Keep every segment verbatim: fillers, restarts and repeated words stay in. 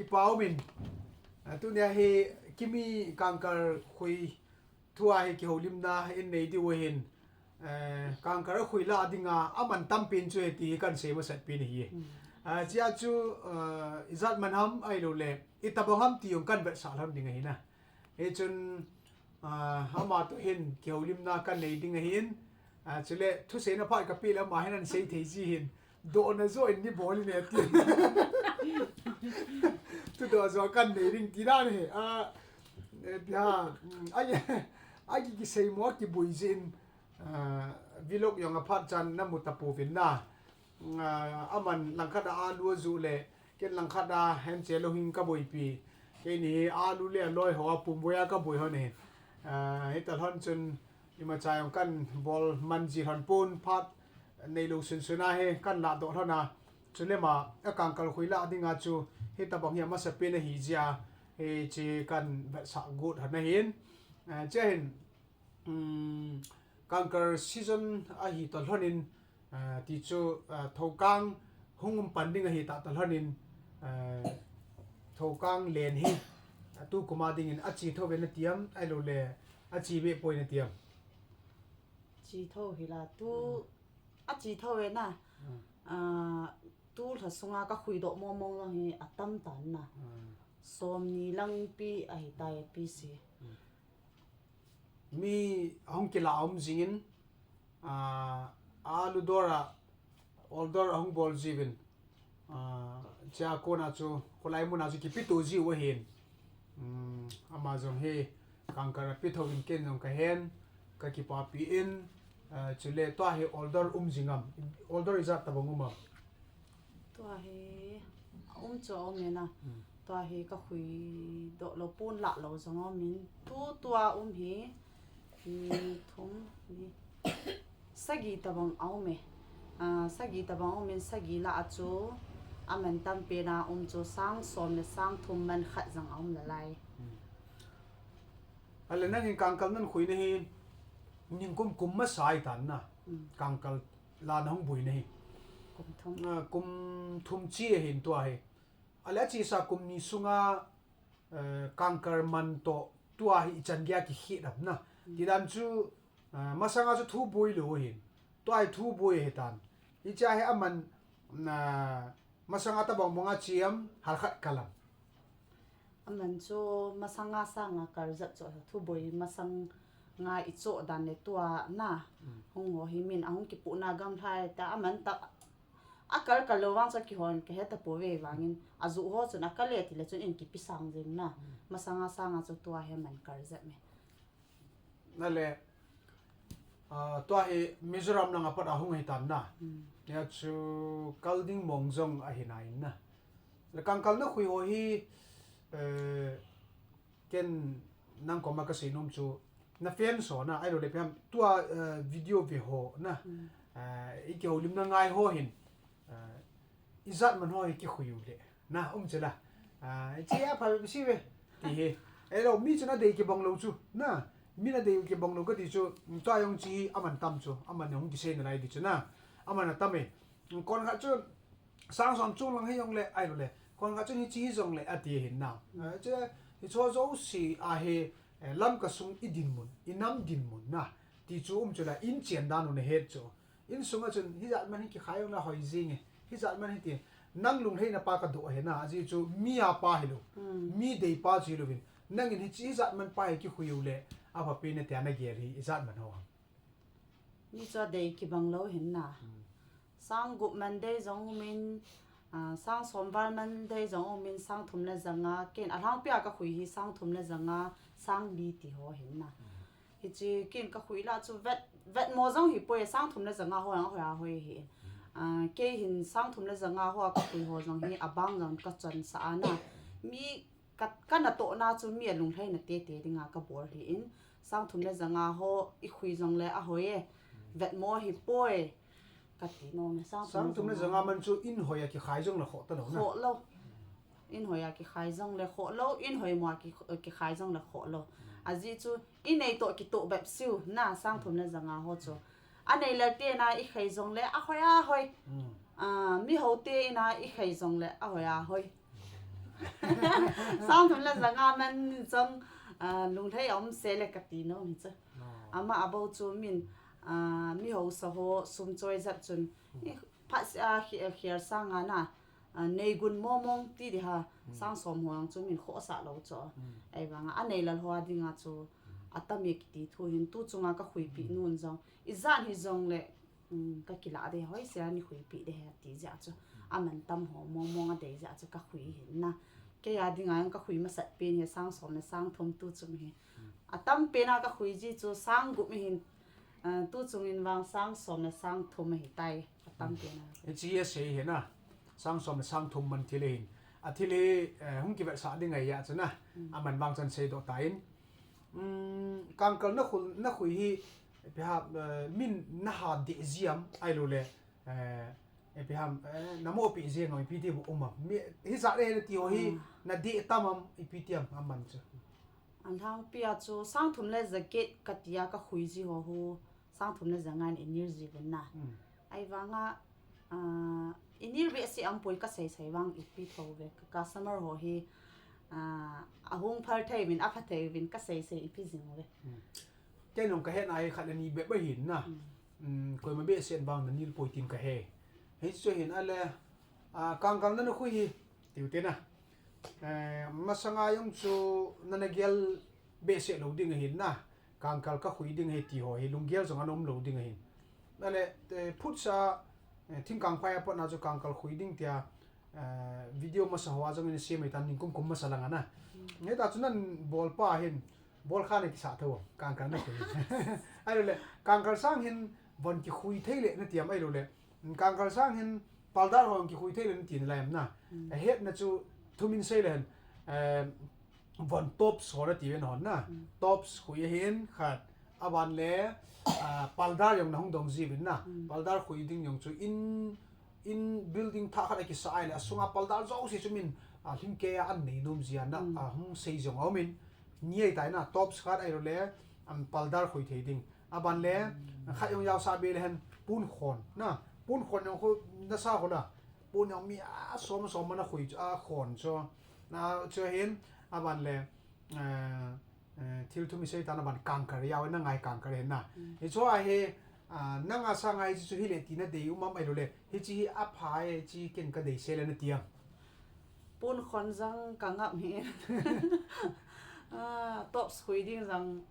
Kipa umin. Ah, tunia hi Kimi Kangkal khui thua hi kihoulimna in nei diu ahin. Eh, Kangkal khui lah dinga aman tampin chu hiti hi kan sei masat pin ahi. Ah, chia chu, ah, ijat man ham ahilou le, itobang ham ti jong kan vetsah lhon ding ahi na. Hichun, ah, ama toh hin kihoulimna kan nei ding ahin. Ah, chule, thuseina phat kapeh le ama hin ahin sei thei ji hin. Dohna joh in nei bol in ati. Thudoh joh kan nei ding ti dan ahi. Ah, eh, bia, mm, ai, ai ki, kiseimo kiboi jin. Ah, vlog jong aphat chan namu tapouvin na. Ah, aman langkhat a alu ajuh le, ken langkhat a henche louhing kaboipi. Keini alu le aloi ho a pumvoi a kaboi ho nei. Ah, hitalhon chun imacha jong kan bol man ji lhon pon, phat neilou sunsun a hi kan ladoh lhon a. Chule ama Kangkal khui lah dinga chu hitobang hi amasapen ahi jeh a, hiche kan vetsah got lhon ahin. Ah, chia hin, um, Kangkal season ahi talhon in, ah, ti chu, ah, Thoukang hung um pan ding ahi ta talhon in, ah, Thoukang len hi, ah, tukum a dingin ache thou ve natiam, ahilou le ache be poi natiam. Che thou hi la, tu, ache thou ve na. Ah, tu lha sunga kakhui doh mong mong jong hi atam tan na. Somni lang pi ahi tai api si. Mi ahung kila um jingin, ah, alu dor a, ol dor ahung bol jiuvin. Ah, chia kona chu, kholai muna chu kipeto jiu ahin. Um, ama jong hi, Kangkal ape thouvin ken jong kahen, kakipapi in, ah, chule tua hi ol dor um jing am, ol dor ijat tobang um am. Tua hi, um chu um e na. Tua hi kakhui doh lou pon lah lou jong um in. Tu tua um hi, ni thum, ni sagi tobang a um e. Ah, sagi tobang um in sagi lah a chu aman tampen a um chu sang som le sang thum man khat jong a um nalai. Ale nangin Kangkal nakhui na hi, ningkum kum masa ahi tan na. Kangkal lah nahung boi na hi. Kum thum. Ah, kum thum che ahin tua hi. Ale achesa kum ni sunga, eh, Kangkal man toh tua hi ichan gei a kikhet am na. Tidan chu, eh, masanga chu thu boi lou ahin. Tua hi thu boi ahi tan. Hichea hi aman, na, masanga tobang bang a che am, halkhat kal am. Aman chu masanga sanga kal jep chu thu boi masanga icho dan le tua na. Hung ho hi min ahung kipuh na gamlhai ta aman ta Akal kal lou vang chu kihon kahe tapouve vangin, ajuh ho chun akal e tile chun in kipi sang jeng na. Masanga sanga chu tua hi aman kal jep me. Nale, ah, tua hi Mizoram langa pat ahung ahi tan na. Hia chu kal ding mong jong ahi nai na. Le Kangkal nakhui ho hi, eh, ken nang koma kasei nom chu, na fans ho na, ahilou le ipi ham, tua, eh, video ve ho na, eh, ikihoulimna ngai ho hin, eh, ijat man ho hi kikhui u le, na, um chula. Ah, che apha be si ve, ti hi. Ahilou, mi chun adei kibang lou chu, na, min adei kibang lou kati chu, tua jong che hi aman tam chu, aman hung kisei nalai ti chu na, aman atam e. Konkhat chu, sang som chung lang hijongle, ahilou le, konkhat chun hiche hijongle, ati ahin na. Eh, che, hiche ho jouse a hi, eh, Lamka sung idinmun, inam dinmun na. Ti chu um chula, in chen dan u nahet chu. Insunga chun, hijat man hi kikhai jongle hoi jing e. Hijat man hi ti, nang lunglhaina pa kadoh ahi na, ajeh chu mi a pa hilou. Mi dei pa chu hilouvin. Nangin hiche hijat man pa hi kikhui u le, aphapen e tia nagel hi, ijat man ho. Mi chu adei kibang lou hin na. Sang gup man dei jong umin, ah, sang som val man dei jong umin, sang thum le janga, ken alhangpia kakhui hi sang thum le janga, sang li ti ho hin na. Hiche ken kakhui lah chu vet, vetmo jong hipoi, sang thum le janga ho jong ahoi ahoi hi. Ah, kei hin sang thum le janga ho a kakhui ho jong hi abang jong kachonsah a na. Mi ka, kanatohna chu mi alunglhaina tete dinga kabol ahin, sang thum le janga ho ikhui jongle ahoi e, vetmo hipoi, kati nom e, sang thum le janga man chu in hoi a kikhai jongle khoh talou na. Khoh lou. In hoi a kikhai jongle khoh lou, in hoimo a ki, kikhai jongle khoh lou. Ajeh chu inei toh kitoh bep siu na sang thum le janga ho chu. Anei lel te na ikhai jongle ahoi ahoi. Ah, miho te in a ikhai jongle ahoi ahoi. Sang thum le ja nga man jong, ah, lunglhai a um se le kati nom hi chu. Ama abou chu min, ah, mi hausa ho sum choi jat chun, eh, phat, ah, khi-, khial sang a na, ah, nei gun momong ti di ha, sang som ho ang chu min khohsah lou chu. Ahivang a, anei lal ho a ding a chu, atam e kiti thu hin, tu chunga ka khuipi nun jong. Ijat hi jong le, um, ka kila de hoi se a ni khuipi de he ti jeh chu. Aman tam ho momong a dei jeh chu ka khui hin na. Kei a ding a ka khui masat pen hi sang som le sang thum tu chung hi. Atam pen a ka khui ji chu sang gup hin, ah, tu chung in vang sang som le sang thum hi tai. Atam pen a. Hichi a sei hi na. Sang som le sang thum man thil hin. A thil hi, eh, hung kivetsah ding ahi a chu na. Aman vang chan sei doh ta in. Um, kangkal na khul, na khui hi, ipi ham, eh, min na ha deh ji am, ahilou le, eh, ipi ham, eh, na mopi ji ngam ipi ti bu um am. Mi, hi sa le ti ho hi, na deh tam am ipi ti am, aman chu. Alhangpi a chu, sang thum le ja get kati a ka khui ji ho hu, sang thum le ja nga in inir ji uvin na. Ahivang a, ah, inir behseh a um poi ka sei sei vang ipi tho ve. Ka customer ho hi, ah, ahung phal thei uvin, apha thei uvin ka sei sei ipi jing ve. Kei nung ka hetna hi khat le ni bep ahin na. Um, koima behseh in vang na nil poi tin ka he. Hichu hin a le, ah, kangkal na na khui hi, tiu te na. Eh, masanga jong chu na na gel behseh lou ding ahin na. Kangkal ka khui ding ahi ti ho hi lunggel jong ana um lou ding ahin. A le, eh, phutsa, eh, thingkang phai a pat na chu kangkal khui ding tia, eh, video masa ho a jong in sem mai tan ning kum kum masa lang a na. Hita chu nan bol pa hin, bol kha na kisa tho, kangkal na khui. Ahilou le, kangkal sang hin von kikhui thei le na ti am ahilou le. Kangkal sang hin paldar ho kikhui thei le na ti na lai am na. A hetna chu thumin sei le hen, eh, von tops ho na ti ven hon na. Tops khui ahin khat. Aban le, ah, paldar jong na hung dong ji uvin na. Paldar khui ding jong chu in, in building thah khat a kisa ahile, asunga paldar jouse chu min, ah, hlim kei a an nei nom ji a na, ah, hung sei jong a um in. Ni ahi tai na, tops khat ahilou le, um, paldar khui thei ding. Aban le, khat jong jaosah be le hen, pon khon na. Pon khon jong khu nasa khu na. Pon jong mi a som som ma na khui chu, a khon chu. Na chu hin, aban le, eh, eh, thil thum i sei tan aban kangkal jao, na ngai kangkal hin na. Hichu a hi, ah, nang a sang a hichu hi le ti na dei um am ahilou le. Hichi hi apha e, hichi ken ka dei se le na ti am. Pon khon jong ka ngap hi. Ah, tops khui ding jong,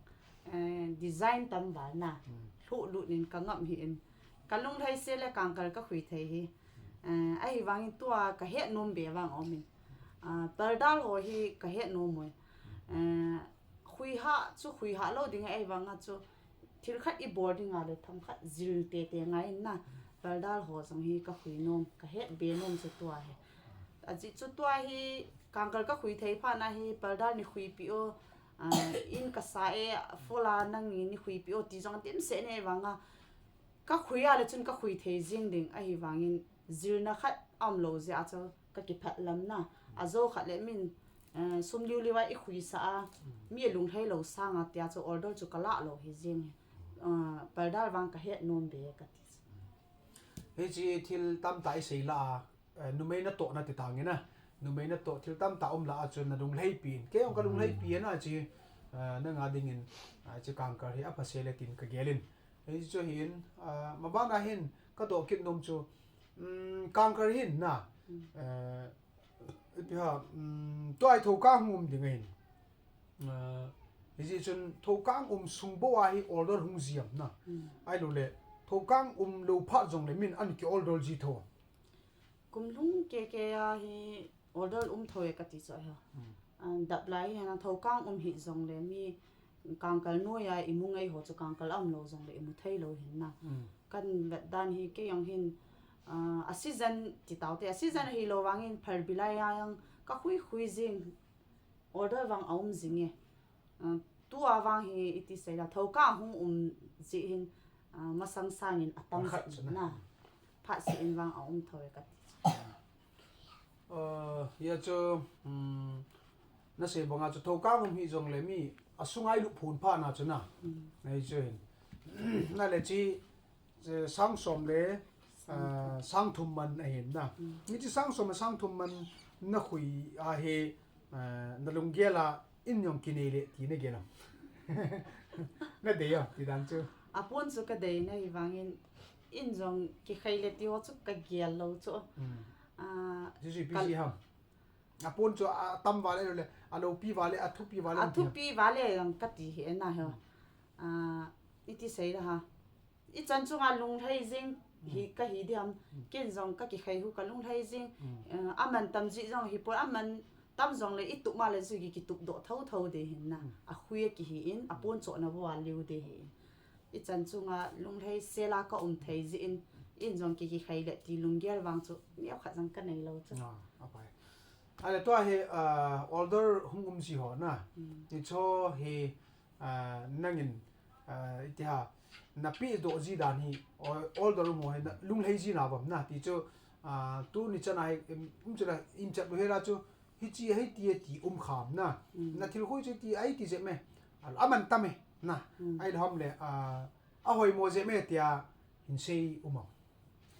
eh, design tam val na. Lhuh lut in ka ngap hi in. Ka lunglhai se le kangkal ka khui thei hi. Eh, ahivangin tua ka het nom be vang a um in. Ah, paldar ho hi ka het nom uvin. Eh, khui ha chu khui ha lou ding ahivang a chu thil khat i bol ding a le themkhat jil tete ngai in na. Paldar ho jong hi ka khui nom, ka het be nom chu tua hi. Ajeh chu tua hi kangkal ka khui thei phat na hi paldar nei khuipi o, ah, in ka sa e, fola nangin nei khuipi o ti jong dimset nei vang a. Ka khui a le chun ka khui thei jing ding ahivangin jilna khat a um lou jeh a chu ka kiphat lam na. Ajou khat le min, eh, sum liu liu a i khuisah a, mi a lunglhai lou sang a tia chu order chu ka la lou hi jing hi. Eh, paldar vang ka het nom be ka ti chu. Hichi thil tamtah i sei la a, eh, numei natoh na ti tang in a. Numei natoh thil tamtah um la a chun na lunglhai pi in. Kei jong ka lunglhai pi in a chi, eh, nang a ding in, ah, chi kangkal hi apha se le tin ka gel in. Hichu hin, ah, ma ban a hin ka doh kit nom chu, um, kangkal hin na, eh, ipi ham, um, tua hi thokang hung um ding ahin. Ah, hijeh chun thokang um sung bou a hi order hung ji am na. Ahilou le, thokang um lou phat jong le min an ki order ji tho. Kum lhung keke a hi order um tho e ka ti chu ahi. Ah, dap lai hi na thokang um hi jong le mi kangkal noi a i mu ngai ho chu kangkal a um lou jong le i mu thei lou hin na. Kan vet dan hi kei jong hin, ah, a season ti tau te, a season ahi lou vangin Phalbi lai a jong ka khui khui jing order vang a um jing e. Ah, tua vang hi iti sei la thokang hung um jeh hin, ah, masang sangin atam jeh na. Phat se in vang a um tho e ka ti chu. Ah, hia chu, um, na sei bang a chu thokang um hi jong le mi asunga i luh phun phat na chu na. Nei chu hin. Na le chi, eh, sang som le, ah, sang thum man ahin na. Hichi sang som le sang thum man na khui a hi, Ah, na lunggel a in jong kinei le ti na gel am? Na dei am ti dan chu. Apon chu ka dei na hi vangin in jong kikhai le ti ho chu ka gel lou chu. Hmm. Ah, Jiji kal- busy ham. Apon chu a tam vale le, a lopi vale, a thupi vale A am ti ham? Thupi vale jong ka ti hi na ho. Hmm. Ah, iti sei la ha. I chan chunga lunglhai jing hi Mm. ka hi diam, Mm. ken jong ka kikhai hu ka lunglhai jing, Mm. eh, aman tam ji jong hi poi, aman tam jong le i tup ma le chu ki, kitup doh tho tho de hin na. Mm. A khui a kihi in, a pon chohna bo a liu de hi. I chan chunga lunglhai sela ka um thei ji in, in jong ki, kikhai le ti lunggel vang chu, neo khat jong ka nei lou chu. Ah, a pai. Ale tua hi, ah, order hung um ji ho na. Mm. Ni cho hi, ah, nangin, ah, iti ha, na pi doh ji dan hi, o-, order mo hi na, lunglhai ji na bam na, ti chu, ah, tuni chan a hi, um, um chu la, in chat bu he la chu, hi chi, hi ti, ti um kham na. Mm. Na thil khui chu ti, ai ti je me. Al-, aman tam e, na. Mm. Ai lhom le, ah, a hoi mo je me tia, hin sei um am?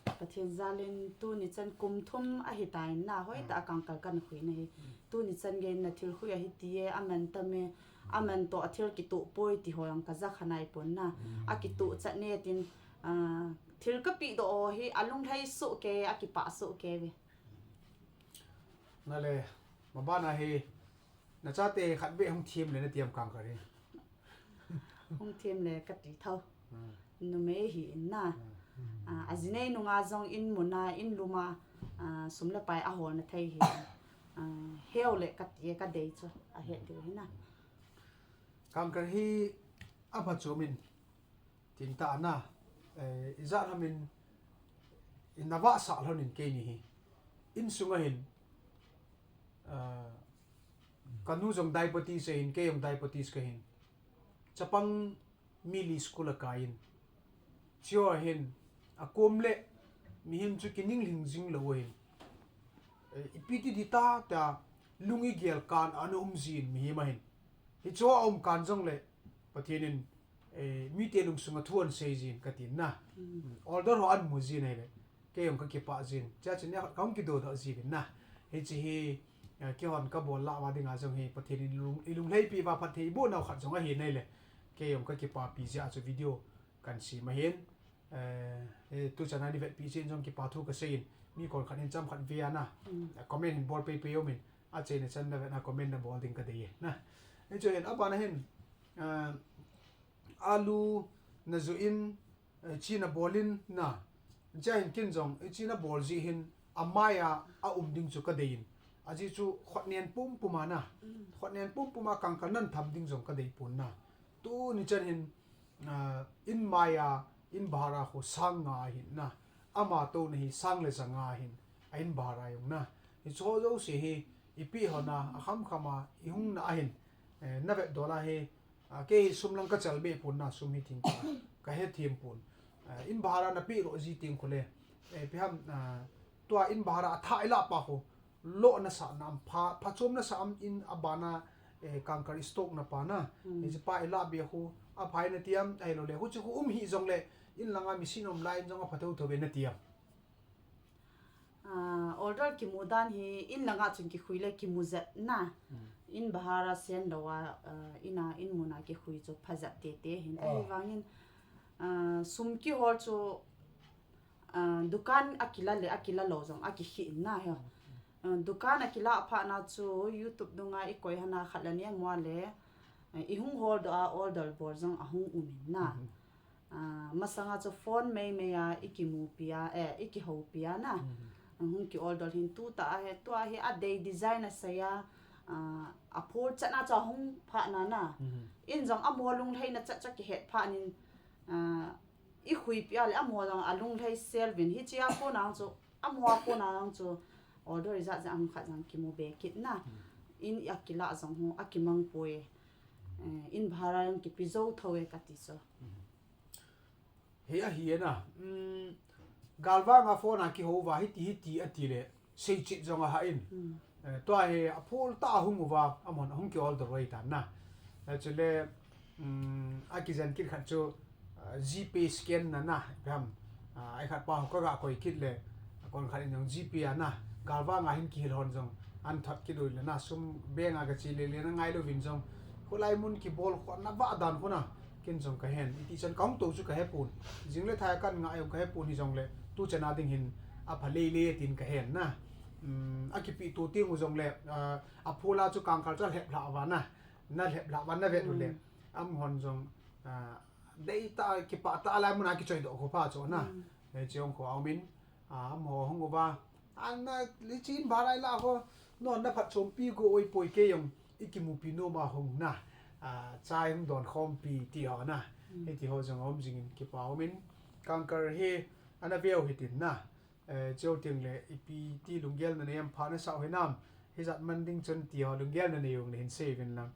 Pathen jal in tuni chan kum thum ahi ta in na hoi ta Mm. a kangkal kan khui na hi. Mm. Tuni chan gei na thil khui ahi ti e, aman tam e, aman to a thil kituh poi ti ho jong ka ja kha nai pon na. Mm. A kituh chat ne tin, ah, thil ka pi doh o hi a lunglhai suh ke, a kipah suh ke ve. Na le, ma bana hi, na chate khat be hung thiem le na tiam kang ka ri. Hung thiem le ka ti tho. Hmm. Numei hi in na. Hmm. Ah, a jinei nunga jong in mun a, in lum a, ah, sum le pai a hol na thei hi. Ah, heu le ka ti e ka dei chu a het diu hi na. Kang ka hi a pha chu min tin ta na. Eh, i ja na min in na va sa lhon in keini hi. In sunga hin, ah, ka nu jong diabetes a hin, kei jong diabetes ka hin. Chapang mi li school a kai in. Chua hin, a kom le, mihem chu kining hling jing lou hin. Eh, ipi ti di ta, ta, lung i gel kan ana um jin mihem a hin. Hi chua um kan jong le, Pathen in, eh, mite lungsunga thu an sei jin ka tin na. Mm. Order ho an mu jin ahi le. Kei jong ka kipah jin. Chia chin ya ka hung kido do jin na. Hi chi hi, eh, kei hon ka bol la va dinga jong hi Pathen in lung, i lunglhai pi va phat thei bu nau khat jong ahi nei le. Kei jong ka kipah pi jia chu video kan si ma hin. Eh, eh, tu chan a ni vet pi chin jong kipah thu ka sei in. Mi kon khat in cham khat ve a na. Mm. Comment hin bol pei pei um in. A chei na chan na vet na comment na bol ding ka dei e na. Hi chu hin a pa na hin. Eh, alu na ju in, eh, chi na bol in na. Chia hin kin jong, eh, chi na bol ji hin, a mai a, a um ding chu ka dei in. A ji chu khot nen pum pum a na. Mm. Khot nen pum pum a kang ka nan tham ding jong ka dei pon na. Tuni chan hin, ah, in mai a, in bhara khu sang nga hin na. Ama to na hi sang le za nga hin. A in bhara jong na. Hi chu ho jouse hi, ipi ho na, a kham kham a, i hung na a hin. Eh, na vet dol a hi, Ah, kei sum lang ka chal be pon na sum hi ting ka, ka he thiem pon. Ah, in bhara na pe lo ji ting khu le. Eh, ipi ham, ah, tua in bhara a tha i la pa khu. Lo na sa nam pha, pha chom na sa am in a bana, eh, kangkar i stock na pa na. Mm. Ni pa i la be khu, a phai na tiam, ai lo le. Hu chu khu um hi jong le, in langa mi sin um la in jong a pha tho tho be na tiam. Ah, order kimu dan hi in langa chun kikhui le kimu jat na. Mm. In bhara sen lo a, ah, in a in mun a kikhui chu pha jat te te hin. Ah. Ahi vangin, ah, sum kihol chu, ah, dukan a kila le a kila lo jong a kikhi in na hi. Mm. Ah, dukan a kila pha na chu YouTube dunga i koi hana khat la ni a mua le, ah, i hung hol do a order bol jong a hung um in na. Mm. Ah, masanga chu phone mei mei a i kimu pi a, eh, i kiho pi a na. Mhm. Hung ki order hin tu ta a he, tu a he a dei design a sei a, ah, a phol chat na chu a hung pha na na. Mhm. In jong a mo lunglhai na chat chat ki het pha nin, ah, i khui pi a le a mo jong a lunglhai sel vin hi chi a ko nang chu, a mo a ko nang chu order i jat jat a hung khat jong kimu be kit na. Mhm. In a kila jong hu, a kimang poi. Eh, in bhara jong kipi jo tho e ka ti chu. Mhm. Hi a hi e na. Mm, galvang a phone a kiho uva, hiti, hiti a ti le, sei chit jong a ha in. Mm. Eh, tua hi a phol ta a hung uva, a mon a hung ki order roi ta na. Eh, chule, mm, a kijen kit khat chu, ah, GPay scan na na, pam. Ah, ai khat pa ho ka ga koi kit le, a kon khat in jong GPay a na, galvang a hin kihil hon jong, An that kidoi le na sum bank a kache le le na ngai louvin jong. Kholai mun kibol khona vah dan khona. Ken jong kahen. Iti chan kahung tou chu kahepon. Jing le thai kan ngai kahepon hijongle. Tu chana ding hin apha lele tin kahen na. Um, akipi tu ting u jongle. Uh, aphola chu kangkal chu alhep lha va na. Na lhep lha va na vet u le. Amahon jong. Uh, dei ta kipa ta lai mun a kichoi doh kho pha chu na. Hei chiong kho aumin. A, amaho hung uva. Ana, lichin barai la ho. Non na phat chompi go oi poi kei jong. Ikimupi nom a hung na. A, chai hung don khompi ti ho na. Hiti ho jong um jingin kipa umin. Kangkal hi, ana veu hitin na. Eh, cheu ting le, ipi ti lunggel na nei am pha na sao hinam. Hijat man ding chun ti ho lunggel na nei ung le hin sei vin lang.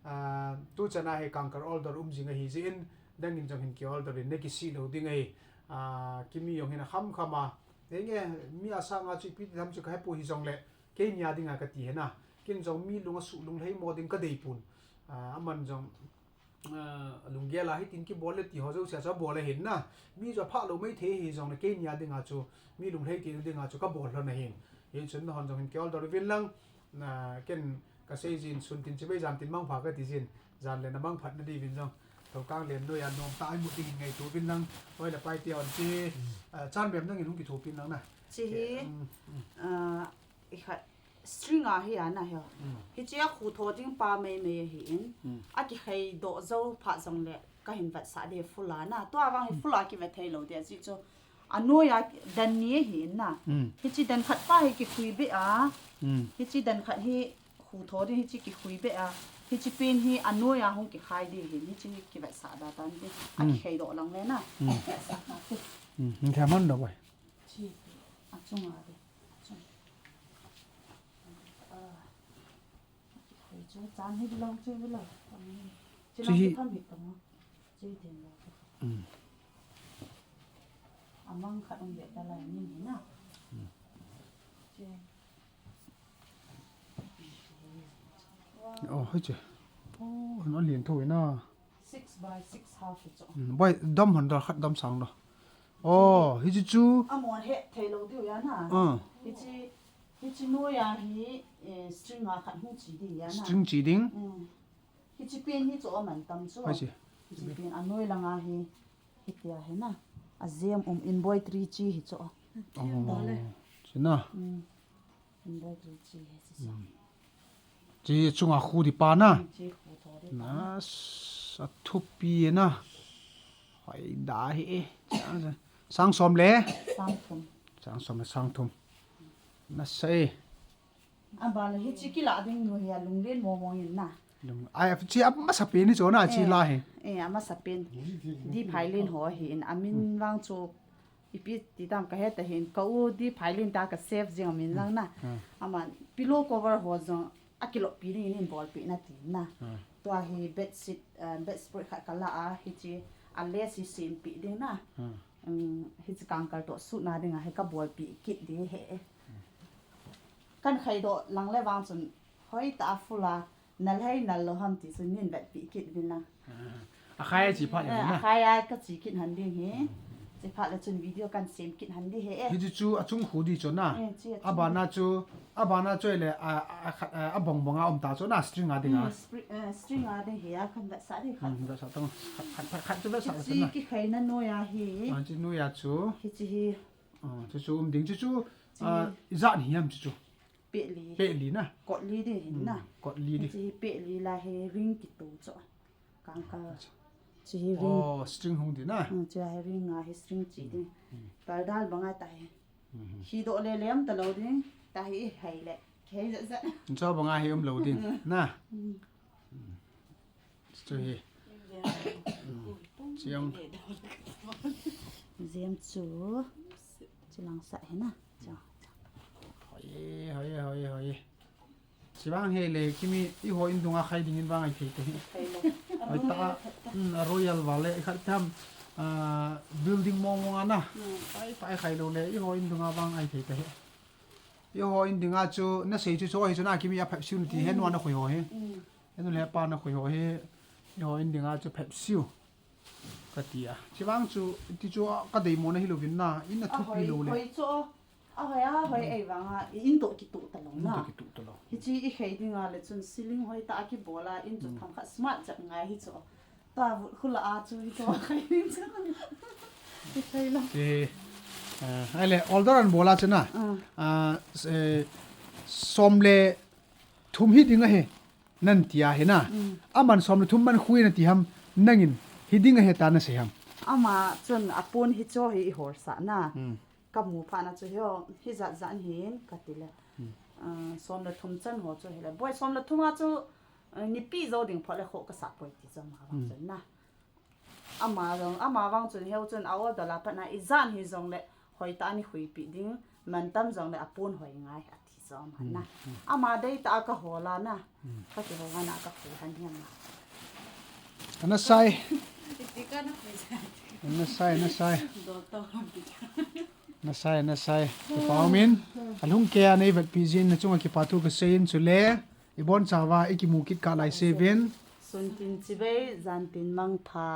Ah, tu chana hi kangkal order um jing ahi jin, dangin jong hin ki order in na kisih lou ding ahi. Ah, kimi jong hin akham kham a. Henge, mi asanga chu ipi ti tham chu kahepoi hijongle. Keini a dinga kati hina. Ken jong mi lung asuh lunglhai mo ding kadei pon. Ah, aman jong, ah, lunggel a hitin kibol le ti ho jouse chu abol ahin na. Mi chu apha lou mai thei hijongle keini a dinga chu. Mi lunglhai ti dinga chu kabol lhon ahin. Hichun nahon jong hin ki order vin lang. Na, ken kasei jin sun tin chibai jan tin mangpha kati jin. Jan le na mangphat na di vin jong. Tokang len noi a nom ta ai mu ti hin ngaito vin lang. Oi le pai ti hon chi. Ah, chan bem nangin hung kithopi lang na. Chi hi, ah, i khat string a hi ana hi. Hichi a khu tho ding pa mai mai ahin. Akikhai doh jou pha jongle kahin vetsah de full a na. Tua vang hi full a kivet thei lou de ji chu. Anoi a dan ni ahin na. Hichi dan khat pa hi kikhui be a. Hichi dan khat hi khu tho ding hichi kikhui be a. Hichi pen hi anoi a hung kikhai de hin. Hichi kivetsah da tan de. Akikhai doh lang le na. Vetsah ka te. Hmm, hmm, kya man da bai. Chi, achunga de. Achung. Ah. Chi chu chan hi lo, chi lo. Chi lo. Chi hi. Chi tin lo. Hmm. Amang khat um de ta lai ni ni na. Hmm. Chi. Oh, hei che. Oh, no lien tho na. Six by six half hi chu. Hmm, bai dam han da khat dam sang da. Oh, hichi chu. Amon he thei lo diu ya na. Ah. Hichi, hichi noi a hi, eh, string a khat hung chi ding ya na. String chi ding. Hmm. Hichi pen hi chu aman tam chu. Pai chi. Hichi pen anoi langa hi, hitia hi na. A zem um embroidery chi hi chu. Oh, chi na. Hmm. Embroidery chi hi chi sa. Hmm. Chi chunga khu di pa na. Hmm, chi khu tho di pa na. Na, s-, a thupi na. Hoi da hi e. Sang, sang som le? Sang thum. Sang som le sang thum. Na sei. Abang le hichi kila ding nu hi alung len mo mo in na. Lung, ai, chi a masa pen ni chu na, chi la hi. Eh, a masa pen. Di phai len ho hi in amin vang chu ipi ti tam ka he ta hin, ka u di phai len ta ka save jing amin lang na. Hmm. Aman pillow cover ho jong akilop pi ding in bolpi na ti na. Hmm. Tua hi bedsheet, eh, bedspread khat ka la a, hichi a lace hi sem pi ding na. Hmm. Um, hichi kangkal to suit na ding a hi ka bolpi kit di he. Kan khai doh lang le vang chun hoi ta full a, nal hai nal lou ham ti chun nin vetpi kit vin lang. Ah, a khai a chi phat le, eh, na. A khai a ka chi kit han ding hi. Hmm. Chi phat le chun video kan sem kit han ding hi e. Hichi chu achung khu di chu na. Eh, chi achung. Abana chu, abana chu le, a, a, a, a bong bong a um ta chu na string a ding a. Hmm, spri-, eh, string a ding hi a kan vetsah ding khat. Hmm, vetsah tang. Khat, khat, khat, khat chu vetsah. Chi chu na. Kikhai na noi a hi. Ah, chi noi a chu. Hichi hi. Ah, chu chu um ding chu chu. Chi. Ah, ijat ni ham chu chu. Pehli. Pehli na. Kotli di hin na. Hmm, kotli di. Chi hi pehli la hi ring kitu chu. Kangkal. Acha. Chi hi ring. Oh, string hung di na. Hmm, chi hi ring a hi string chi di. Hmm. Pardal banga ta hi. Hmm. Hi do le lem ta lo ding. Ta hi hai le. Hai za za. Cho banga hi um lo ding. Hmm. Na. Hmm. Hmm. Chu hi. Chiang. Zem chu. Chilang sa hi na. Cha. Hoi, hoi, hoi, hoi. Chivang hi le, kimi, eiho in dunga khai ding in vang ai thei te hi. Khai le. Hoi ta, hmm, a royal vale, i khat tham, ah, building mong mong ana. Hmm. Pai, pai khai lou le, eiho in dunga vang ai thei te hi. Eiho in dinga chu, na sei chu chu hi chu na kimi a phep siu ti he nu na khoi ho hi. Hmm. He nu le pa na khoi ho hi. Eiho in dinga chu phep siu. Ka ti a. Chivang chu, ti chu ka dei mo na hi louvin na, in a thupi lou le. Hoi chu. Ahoi ahoi ei vanga i in toh kitoh talou na. Kitu talo. Hichi i khei dinga le chun ceiling hoi ta a kibol a in chu tham khat smart jat ngai hi chu. Ta vut khula a chu hi chu khai ding chu. I khei lo. Ti, ah, ai le order an bola chena. Ah, eh, som le thum hi ding ahi. Nan tia hi na. Aman som le thum man khui na ti ham nangin hi ding ahi ta na sei ham. Ama chun a pon hi cho hi i hor sa na. Ka mu pha na chu hi hi zat zat hin ka ti le. Ah, som le thum chan ho chu hi le. Boi som le thum a chu ah, nipi zo ding pho le kho ka sa poi ti chu ama vang chun na. Ama zong, ama vang chun heu chun a order la pat na i zan hi zong le hoi ta ni khui pi ding, man tam zong le a pon hoi ngai a ti zo ama na. Ama dei ta a ka hola na. Ka ti ho na ka khui han hi ama. Ana sai, Iti ka na khui sa. ana sai, ana sai. Do to ham pi. Na sai, na sai. Kipa umin. Alhung ke a nei vet pi jin na chunga kipa thu ka sei in chule. I bon chawa i kimu kit ka lai sevin. Sun tin chibai, zan tin mang pha.